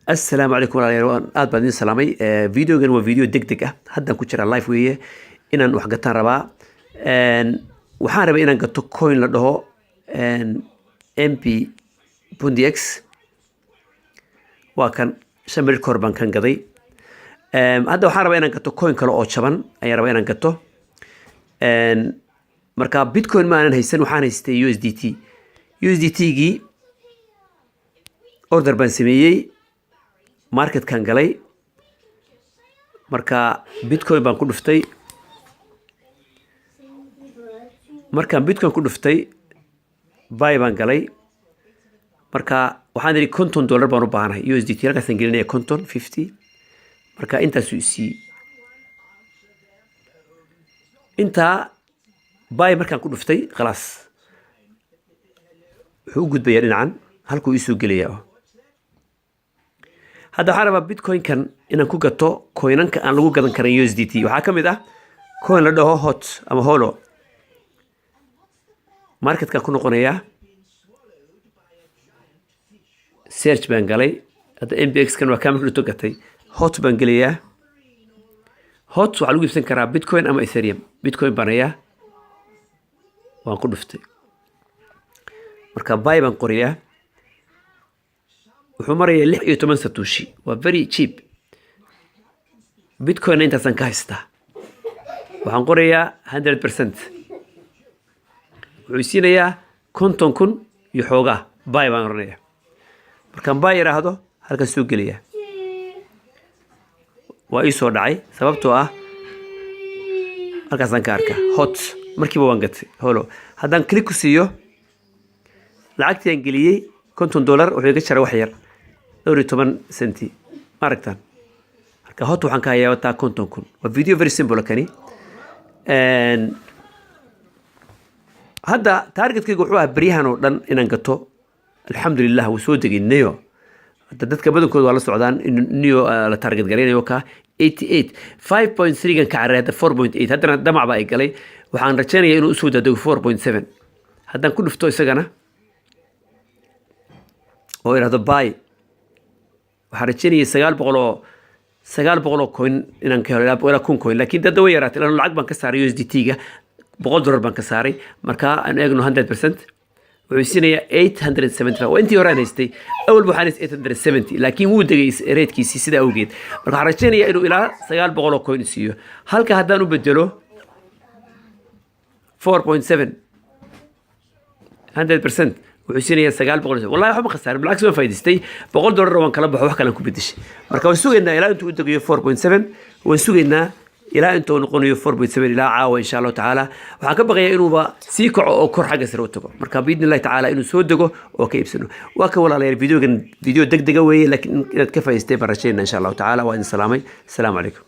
Assalaamu calaykum walaalayaal, waan aad baan idin salaamay. Videogan waa video deg deg ah, haddaan ku jiraa live weeye, inaan wax gataan rabaa. Waxaan rabay inaan gato coin la dhaho MP Pundi X. Waa kan, 5 minute kahor baan kan gaday. Hadda waxaan rabaa inaan gato coin kale oo jaban ayaan rabaa inaan gato. Marka Bitcoin ma aanan haysan, waxaan haystay USDT. USDT gii order baan sameeyey, marketkan galay, marka Bitcoin baan ku dhuftay. Markaan Bitcoin ku dhuftay, buy baan galay. Marka waxaan idhi $50 baan u baahanahay USDT, halkaasaan gelinaya 50, 50. Marka intaasuu isiiyey intaa. Buy markaan ku dhuftay, khalaas, wuxuu u gudbayaa dhinacan, halkuu iisoo gelayaa. Hadda waxaan rabaa Bitcoin-kan inaan ku gato coinanka aan lagu gadan karin USDT. Waxaa ka mid ah coin la dhaho Hot ama Holo. Marketkaan ku noqonayaa, search baan galay. Hadda MBX kan waa kaa markii gatay. Hot baan gelayaa. Hot waxaa lagu iibsan karaa Bitcoin ama Ethereum. Bitcoin baan hayaa, waan ku dhuftay. Marka buy baan qorayaa. Wuxuu marayaa 16 satoshi, waa very cheap. Bitcoinna intaasaan ka haystaa. Waxaan qorayaa 100%, wuxuu siinayaa 50,000 iyo xoogaa. Buy baan oranaya. Markaan buy idhaahdo, halkan soo gelayaa, waa ii soo dhacay, sababtoo ah halkaasaan ka arkaa Hot. Markiiba waan gatay Holo. Haddaan click ku siiyo, lacagtii aan geliyey, $50, wuxuu iga jaray wax yar, dhowr iyo toban centi. Ma aragtaan? Marka Hot waxaan ka hayaa wataa 50,000. Waa video very simple kani. Hadda targetkayga wuxuu ahaa beryahan oo dhan inaan gato. Alxamdulilah, wuu soo degay Neo. Hadda dadka badankooda waa la socdaan in Neo la target garaynayo, ka 88 5.3 gan ka carray, hadda 4.8. Haddana damac baa ay galay, waxaan rajaynayaa inuu usoo daadego 4.7. Haddaan ku dhufto isagana oo idhahdo buy, waxaan rajaynayay 900 oo coin inaan ka helo, ilaa 1000 coin, laakiin dadda way yaraatay lano lacag baan ka saaray USDT-ga, $100 baan ka saaray. Marka aan eegno 100%, wuxuu siinayaa 875. Waa intii hore aan haystay. Awalba waxaan haystay 870, laakiin wuu degay ratekiisii sidaa awgeed. Marka waxaan rajaynayaa inuu ilaa 900 oo coin siiyo. Halka haddaan u bedelo 4.7, 100%, wuxuu siinayaa 900. Wallahi waxba ma khasaarin, bilcagsi waan faa'idaystay. $100 waan kala baxo, wax kalan ku bedeshay. Marka waan sugaynaa ilaa intuu u degayo 4.7. Waan sugaynaa ilaa intuu noqonayo 4.7, ilaa caawa insha Allahu tacaala. Waxaan ka baqayaa inuuba sii kaco oo kor xagga sare u tago. Marka biidni Illahi tacaala inuu soo dego oo ka iibsano. Waa kan walaalayaal, videogan video deg dega weeye, laakiin inaad ka faa'idaystay baan rajaynaa insha Allahu tacaala. Waa idin salaamay. Asalaamu calaykum.